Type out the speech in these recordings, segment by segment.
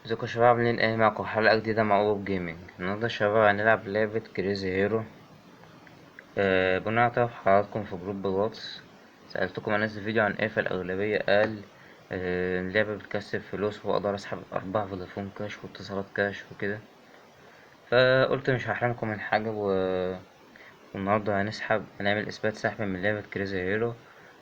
ازيكم يا شباب، عاملين ايه؟ معاكم حلقة جديدة مع اوب Gaming. النهاردة يا شباب هنلعب لعبة Crazy Hero. بناء على حضراتكم في group الواتس سألتكم انزل فيديو عن ايه، فالأغلبية قال اللعبة بتكسب فلوس وأقدر أسحب أرباح فودافون كاش واتصالات كاش وكده، فقلت مش هحرمكم من حاجة والنهاردة هنعمل إثبات سحب من لعبة Crazy Hero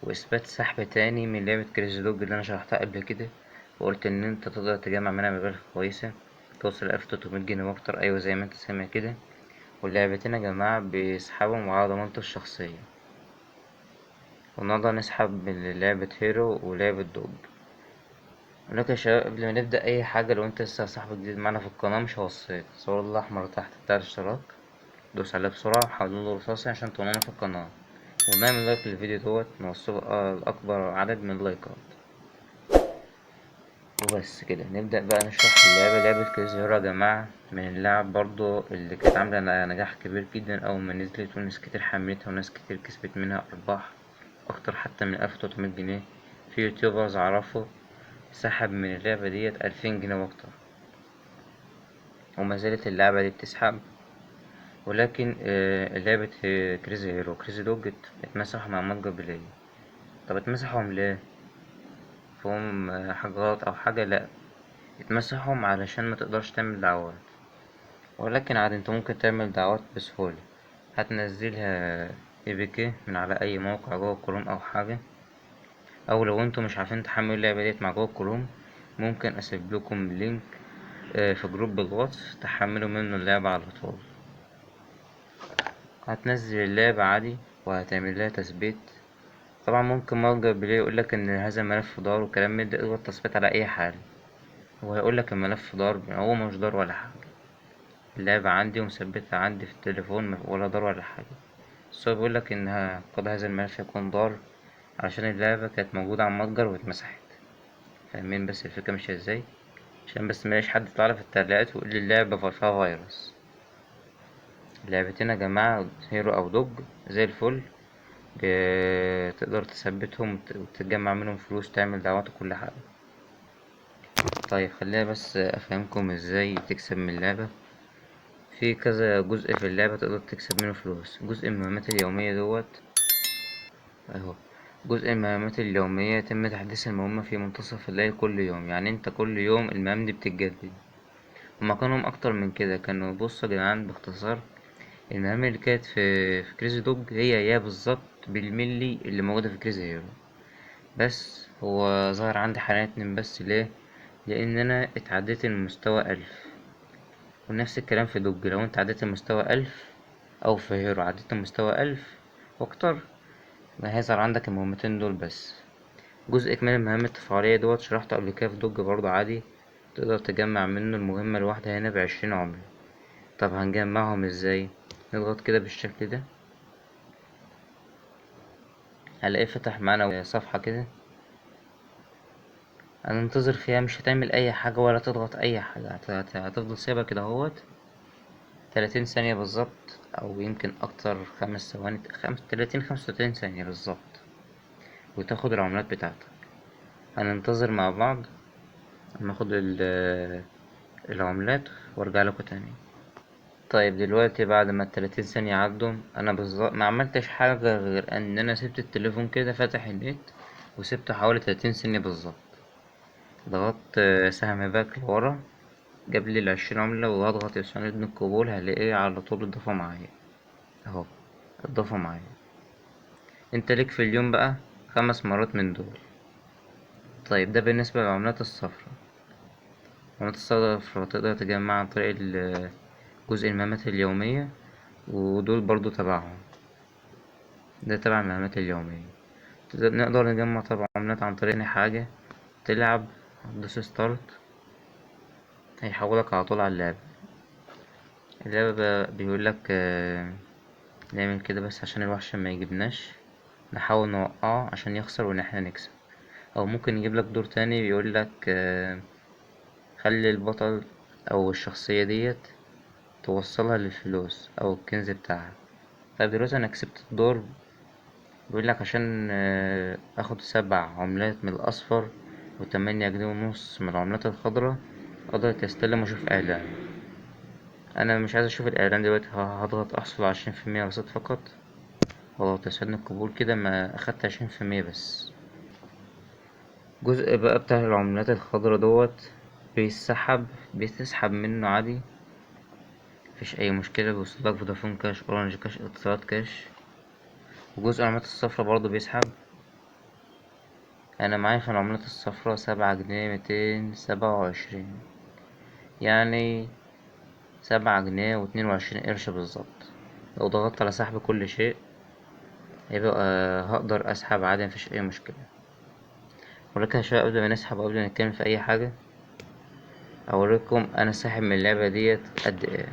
وإثبات سحب تاني من لعبة Crazy Dog اللي أنا شرحتها قبل كده، وقلت إن أنت تقدر تجمع منها مبالغ كويسة توصل 1300 جنيه وأكتر. أيوة زي ما أنت سامع كده. واللعبتين يا جماعة بيسحبوا على ضمانته الشخصية. والنهاردة هنسحب من لعبة Hero ولعبة Dog. ولكن يا شباب قبل ما نبدأ أي حاجة، لو أنت لسه صاحب جديد معانا في القناة مش هوصيك، الزرار الأحمر تحت بتاع الاشتراك دوس عليه بسرعة وحولوه لرصاصي عشان تنورنا في القناة، ونعمل like للفيديو دوت نوصله لأكبر عدد من اللايكات. وبس كده نبدأ بقى نشرح اللعبة. لعبة Crazy Hero يا جماعة من اللعب برضو اللي كانت عاملة نجاح كبير جدا أول ما نزلت، وناس كتير حملتها وناس كتير كسبت منها أرباح أكتر حتى من 1300 جنيه. في YouTubers أعرفه سحب من اللعبة ديت 2000 جنيه وأكتر، وما زالت اللعبة دي بتسحب. ولكن لعبة Crazy Hero Crazy Dog اتمسحوا مع متجر Play. طب اتمسحهم ليه؟ فيهم حاجة غلط أو حاجة؟ لأ، اتمسحهم علشان ما تقدرش تعمل دعوات. ولكن عادي انت ممكن تعمل دعوات بسهولة، هتنزلها APK من على اي موقع جوجل كروم او حاجة، او لو انتوا مش عارفين تحملوا اللعبة ديت مع جوجل كروم ممكن اسيب لكم link في group الواتس تحملوا منه اللعبة على طول. هتنزل اللعبة عادي وهتعمل لها تثبيت. طبعا ممكن متجر Play يقولك ان هذا الملف ضار وكلام من ده، اضغط تثبيت على اي حال هو هيقولك الملف ضار، هو مش ضار ولا حاجة. اللعبة عندي ومثبتها عندي في التليفون ولا ضار ولا حاجة، بس هو بيقولك إنها قد هذا الملف يكون ضار علشان اللعبة كانت موجودة على المتجر واتمسحت. فاهمين بس الفكرة ماشية ازاي؟ عشان بس ميلاقيش حد يطلعلي في التعليقات ويقول لي اللعبة فيها فيروس. اللعبتين يا جماعة Hero أو Dog زي الفل، تقدر تثبتهم وتجمع منهم فلوس تعمل دعوات وكل حاجة. طيب خلينا بس أفهمكم ازاي تكسب من اللعبة. في كذا جزء في اللعبة تقدر تكسب منه فلوس. جزء المهمات اليومية دوت اهو، جزء المهمات اليومية يتم تحديث المهمة في منتصف الليل كل يوم، يعني انت كل يوم المهام دي بتتجدد. هما كانوا اكتر من كده، كانوا بصوا يا جدعان باختصار المهام اللي كانت في Crazy Dog هي هي بالظبط بالملي اللي موجودة في Crazy Hero، بس هو ظهر عندي حاليا 2 بس. ليه؟ لان انا اتعديت المستوى 1000. ونفس الكلام في Dog، لو انت عديت المستوى 1000 او في Hero عديت المستوى 1000 واكتر ما هيظهر عندك المهمتين دول بس. جزء كمان المهام التفاعلية دوت شرحته قبل كده في Dog برضه عادي، تقدر تجمع منه المهمة الواحدة هنا ب20 عملة. طب هنجمعهم ازاي؟ نضغط كده بالشكل ده، هنلاقيه فتح معانا صفحة كده هننتظر فيها، مش هتعمل اي حاجة ولا تضغط اي حاجة، هتفضل سايبها كده اهوت 30 ثانية بالظبط، او يمكن اكتر، 5 ثواني، 30، 35 ثانية بالظبط، وتاخد العملات بتاعتك. هننتظر مع بعض ناخد العملات وارجع لكم تاني. طيب دلوقتي بعد ما التلاتين ثانية عدوا، انا بالظبط ما عملتش حاجة غير ان انا سبت التليفون كده فاتح النت وسبته حوالي 30 ثانية بالظبط. ضغطت سهم back لورا جاب لي ال20 عملة، وهضغط يساندني القبول هلاقيه على طول اتضافوا معايا اهو، اتضافوا معايا. انت ليك في اليوم بقى 5 مرات من دول. طيب ده بالنسبة للعملات الصفراء. العملات الصفراء تقدر تجمعها عن طريق جزء المهمات اليومية، ودول برضو تبعهم، ده تبع المهمات اليومية. نقدر نجمع طبعا عملات عن طريق حاجة تلعب دوس ستارت هيحولك على طول على اللعبة. اللعبة بيقولك، نعمل كده بس عشان الوحش ما يجيبناش، نحاول نوقعه عشان يخسر وان احنا نكسب. او ممكن يجيب لك دور تاني بيقولك، خلي البطل او الشخصية ديت توصلها للفلوس او الكنز بتاعها. طيب دلوقتي انا كسبت الدور، بيقولك عشان، اخد 7 عملات من الاصفر وتمانية جنيه ونص من العملات الخضراء، اضغط يستلم واشوف اعلان. انا مش عايز اشوف الاعلان دلوقتي، هضغط احصل على 20% رصيد فقط، واضغط يسعدني القبول. كده ما اخدت 20% بس. جزء بقى بتاع العملات الخضرا دوت بيتسحب منه عادي، مفيش اي مشكلة، بيوصلك فودافون كاش، اورنج كاش، اتصالات كاش. وجزء العملات الصفرا برضو بيسحب. انا معايا في العملات الصفرا 7 جنيه 227، يعني 7 جنيه واتنين وعشرين قرش بالظبط. لو ضغطت على سحب كل شيء هيبقى هقدر اسحب عادي، مفيش اي مشكلة. ولكن يا شباب قبل ما نسحب وقبل ما نتكلم في اي حاجة اوريكم انا ساحب من اللعبة ديت قد ايه.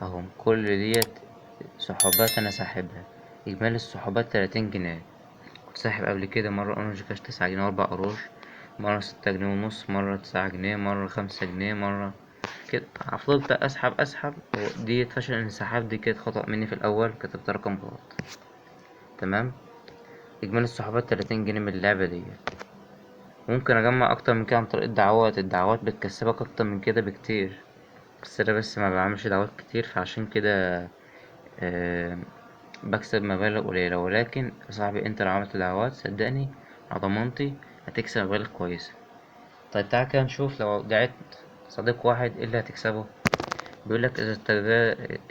اهو كل ديت سحوبات انا ساحبها، اجمالي السحوبات 30 جنيه. كنت ساحب قبل كده مرة اورنج كاش 9 جنيه وأربع قروش، مرة 6 جنيه ونص، مرة 9 جنيه، مرة 5 جنيه، مرة كده. فضلت أسحب أسحب، دي فشل الانسحاب، دي كانت خطأ مني في الأول، كتبت رقم غلط. تمام، إجمالي السحوبات 30 جنيه من اللعبة دي. ممكن أجمع أكتر من كده عن طريق الدعوات، الدعوات بتكسبك أكتر من كده بكتير، بس أنا بس ما بعملش دعوات كتير، فعشان كده بكسب مبالغ قليلة. ولكن يا صاحبي انت لو عملت دعوات صدقني على ضمانتي هتكسب مبالغ كويسة. طيب تعالى كده نشوف لو دعيت صديق واحد ايه اللي هتكسبه. بيقولك إذا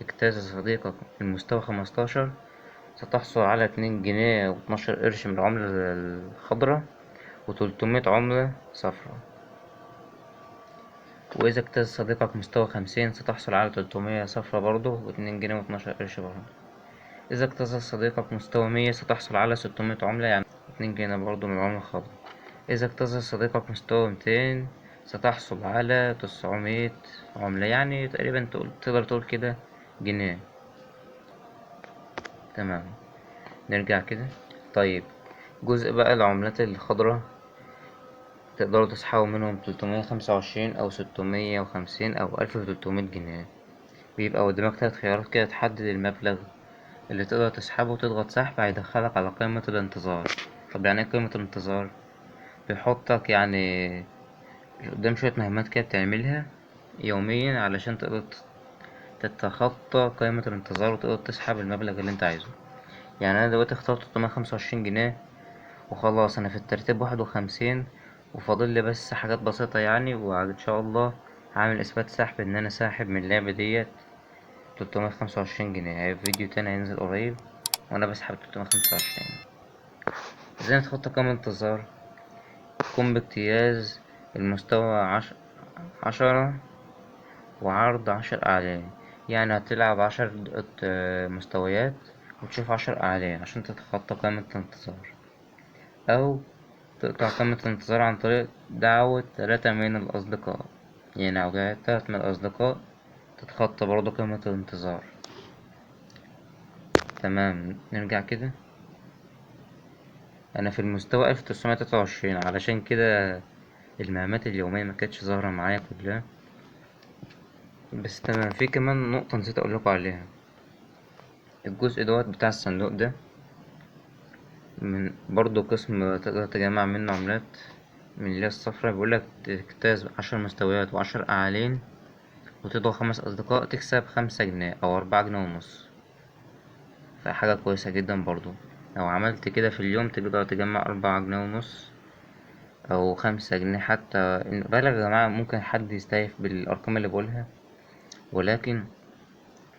اجتاز صديقك المستوى 15 ستحصل على 2 جنيه واتناشر قرش من العملة الخضراء وتلتمية عملة صفراء. وإذا اجتاز صديقك مستوى 50 ستحصل على تلتمية صفرة برضه واتنين جنيه واتناشر قرش برضه. إذا اجتاز صديقك مستوى 100 ستحصل على 600 عملة، يعني 2 جنيه برضه من العملة الخضراء. إذا اجتاز صديقك مستوى 200 ستحصل على 900 عملة، يعني تقريبا تقدر تقول كده جنيه. تمام، نرجع كده. طيب جزء بقى العملات الخضراء تقدروا تسحبوا منهم 325 أو 650 أو 1300 جنيه. بيبقى قدامك 3 خيارات كده، تحدد المبلغ اللي تقدر تسحبه وتضغط سحب، هيدخلك على قائمة الانتظار. طب يعني ايه قائمة الانتظار؟ بيحطك قدام شوية مهمات كده بتعملها يوميا علشان تقدر تتخطى قائمة الانتظار وتقدر تسحب المبلغ اللي انت عايزه. أنا دلوقتي اخترت 325 جنيه وخلاص أنا في الترتيب 51، وفاضل لي بس حاجات بسيطة وإن شاء الله هعمل إثبات سحب إن أنا ساحب من اللعبة ديت 325 جنيه. هيبقى فيديو تاني هينزل قريب وأنا بسحب 325. إزاي نتخطى قائمة الانتظار؟ قم باجتياز المستوى 10 وعرض 10 أعلام، يعني هتلعب 10 مستويات وتشوف 10 أعلام عشان تتخطى قائمة الانتظار، أو تقطع قائمة الانتظار عن طريق دعوة 3 من الأصدقاء، يعني لو جاء 3 من الأصدقاء تتخطى برضه قائمة الانتظار. تمام، نرجع كده. أنا في المستوى 1923، علشان كده المهمات اليومية ما كانتش ظاهرة معايا كلها. بس تمام، في كمان نقطة نسيت أقول لكم عليها. الجزء دوت بتاع الصندوق ده من برضو قسم تقدر تجمع منه عملات من اللي هي الصفرا، بيقولك تجتاز 10 مستويات وعشر أعالين وتدعو 5 أصدقاء تكسب 5 جنيه أو 4 جنيه ونص، فحاجة كويسة جدا برضو. لو عملت كده في اليوم تقدر تجمع 4 جنيه ونص أو 5 جنيه حتى. بالغ يا جماعة، ممكن حد يستهيف بالأرقام اللي بقولها، ولكن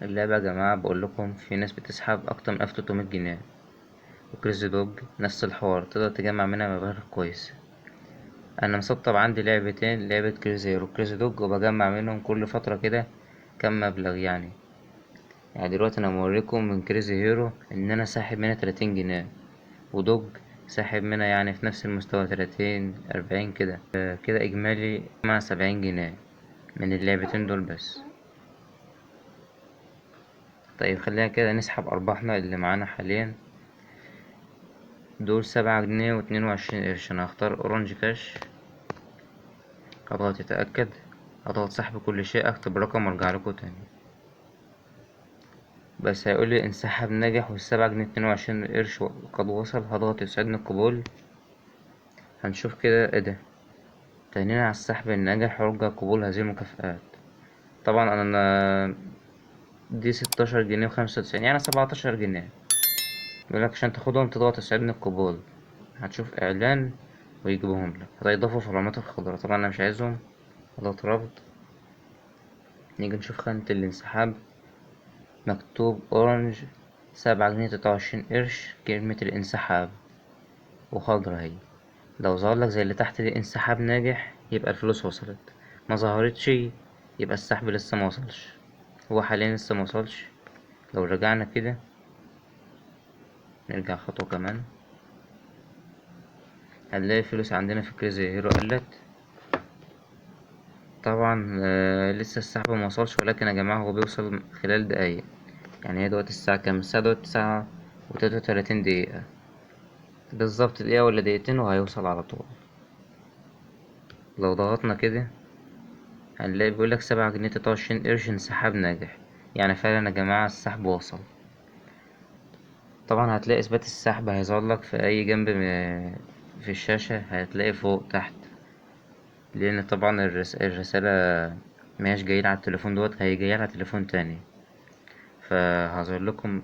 اللعبة يا جماعة بقول لكم في ناس بتسحب أكتر من 1300 جنيه، وكريزي دوج نفس الحوار تقدر تجمع منها مبالغ كويسة. أنا مسطب عندي لعبتين، لعبة كريزي هيرو وكريزي دوج، وبجمع منهم كل فترة كده كم مبلغ. دلوقتي أنا موريكم من كريزي هيرو إن أنا ساحب منها 30 جنيه، ودوج ساحب منها في نفس المستوى 30 40 كده، كده إجمالي مع 70 جنيه من اللعبتين دول بس. طيب خلينا كده نسحب أرباحنا اللي معانا حاليا، دول 7 جنيه واتنين وعشرين قرش. أنا هختار أورنج كاش، أضغط يتأكد، أضغط سحب كل شيء، أكتب رقم وأرجع لكم تاني. بس هيقول لي انسحب ناجح والسبعة جنيه اتنين وعشرين قرش قد وصل. هضغط يسعدني القبول. هنشوف كده ايه ده، تهنئة على السحب الناجح، يرجى قبول هذه المكافآت. طبعا أنا دي 16 جنيه و95، يعني 17 جنيه. بيقولك عشان تاخدهم تضغط يسعدني القبول، هتشوف إعلان ويجيبهم لك، هيضافوا في العملات الخضراء. طبعا أنا مش عايزهم، اضغط رفض. نيجي نشوف خانة الانسحاب، مكتوب أورنج 7 جنيه 23 قرش كلمة الانسحاب وخضرا اهي. لو ظهر لك زي اللي تحت دي انسحاب ناجح يبقى الفلوس وصلت، ما ظهرتش يبقى السحب لسه ما وصلش، هو حاليا لسه ما وصلش. لو رجعنا كده نرجع خطوة كمان هنلاقي الفلوس عندنا في Crazy Hero قلت. طبعا لسه السحب ما وصلش، ولكن يا جماعة هو بيوصل خلال دقايق. يعني هي دلوقتي الساعة كام؟ الساعة دلوقتي 9:33 بالظبط، دقيقة ولا دقيقتين وهيوصل على طول. لو ضغطنا كده هنلاقي بيقولك 7 جنيه 23 قرش انسحاب ناجح، يعني فعلا يا جماعة السحب وصل. طبعا هتلاقي إثبات السحب هيظهر لك في أي جنب في الشاشة، هتلاقي فوق تحت، لأن طبعا الرسالة ماهياش جاية على التليفون دوت، هي جاية على تليفون تاني. فهظهر لكم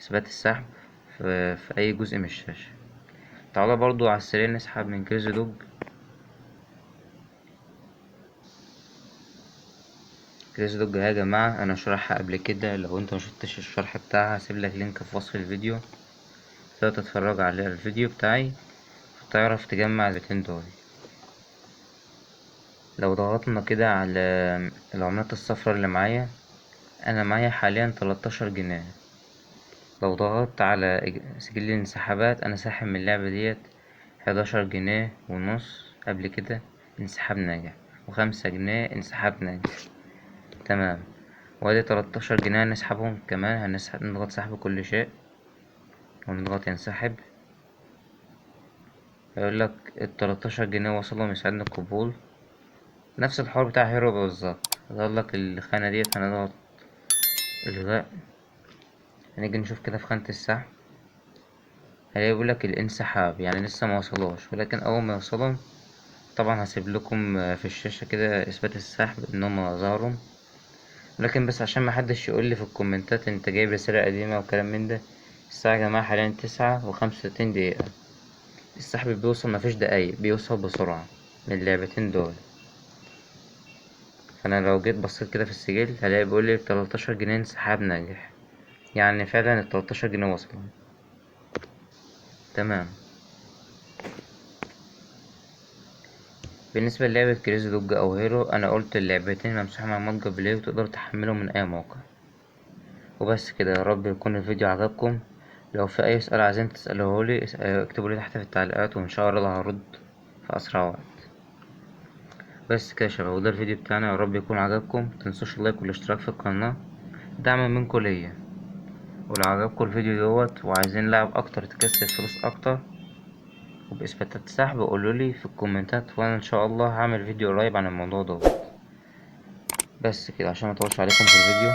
إثبات السحب في أي جزء من الشاشة. تعالى برضو على السريع نسحب من Crazy Dog. Crazy Dog يا جماعة أنا شرحها قبل كده، لو أنت مشفتش الشرح بتاعها هسيبلك link في وصف الفيديو، تقدر تتفرج على الفيديو بتاعي وتعرف تجمع الاتنين دول. لو ضغطنا كده على العملات الصفراء اللي معايا، أنا معايا حاليا 13 جنيه. لو ضغطت على سجل الانسحابات أنا ساحب من اللعبة ديت 11 جنيه ونص قبل كده انسحاب ناجح، و5 جنيه انسحاب ناجح. تمام، وادي 13 جنيه هنسحبهم كمان. نضغط سحب كل شيء ونضغط ينسحب، هيقولك ال13 جنيه وصلهم يسعدني القبول. نفس الحوار بتاع هيرو بالظبط، هظهرلك الخانة ديت، هنضغط إلغاء. هنيجي نشوف كده في خانة السحب هلاقي بيقولك الانسحاب، يعني لسه ما وصلوش، ولكن أول ما يوصلهم طبعا هسيب لكم في الشاشة كده إثبات السحب إن هما ظهروا. لكن بس عشان محدش يقولي في الكومنتات انت جايب رسالة قديمة وكلام من ده، الساعة يا جماعة حاليا 9:35، السحب بيوصل مفيش دقايق، بيوصل بسرعة من اللعبتين دول. فأنا لو جيت بصيت كده في السجل هلاقي بيقولي 13 جنيه انسحاب ناجح، يعني فعلا ال13 جنيه وصلوا. تمام. بالنسبة للعبة Crazy Dog أو Hero، أنا قلت اللعبتين ممسوحة مع متجر Play وتقدر تحملهم من أي موقع. وبس كده، يا رب يكون الفيديو عجبكم. لو في أي سؤال عايزين تسألوهولي اكتبولي تحت في التعليقات وإن شاء الله هرد في أسرع وقت. بس كده يا شباب، وده الفيديو بتاعنا، يا رب يكون عجبكم. متنسوش ال like والاشتراك في القناة دعم منكم ليا. ولو عجبكم الفيديو دوت وعايزين لعب أكتر تكسب فلوس أكتر وبإثباتات سحب قولولي في الكومنتات، وأنا إن شاء الله هعمل فيديو قريب عن الموضوع دوت. بس كده عشان ما اطولش عليكم في الفيديو،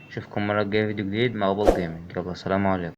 اشوفكم المرة الجاية فيديو جديد مع بول Gaming. يلا سلام عليكم.